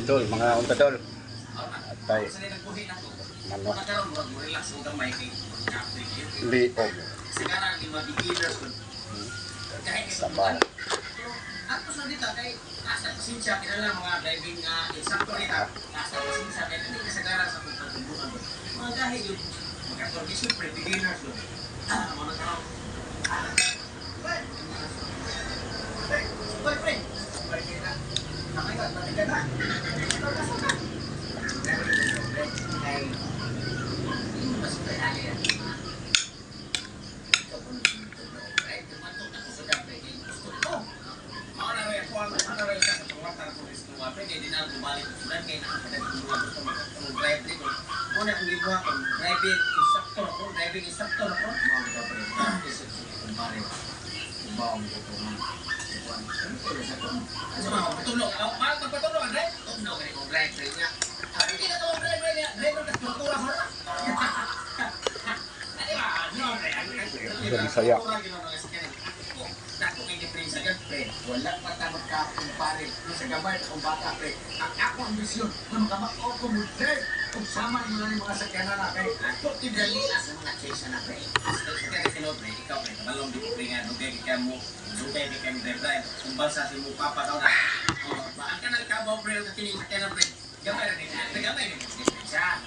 Dol, mga unta dol. Atay manok, liog, sabaw. Ato sa dito kay asa pasensya kinahanglan mga driving instructor nita. Asa pasensya kay dili kasagaran sa kung pagtulungan. Mga gahi yun. Mga siyempre beginners yun. Ah, mga tao. Boy, pre. Boy, na. Nakaikat, balikan na. Kay mas kaya. Driving instructor ako, driving instructor ako. Mga ito, pre. Kumpare, kumbawa mo ito nga. Tulog, magpatulog ang drive? Tulog ka rin drive niya. Hindi ka tawag driver niya. Driver ka, tortura sa. Sa Bisaya. Dako kay diferensya gan, pre. Wala pa ta magkakumpare sa gabay akong bata, pre. Ang ako ambisyon na makamao ko mo drive kung sama nyo na yung mga sakyanan na kay ato tidali sa mga chase na, pre. Sa kaya sino, pre, ikaw, pre, kabalong di ko, pre, nga dugay kay mo, dugay kay kang drive drive. Kung balsa si mo papa daw na. Oh, ang kanang kabaw, pre, ang kini sakyanan, pre. Gamay ra ni, gamay ni diferensya.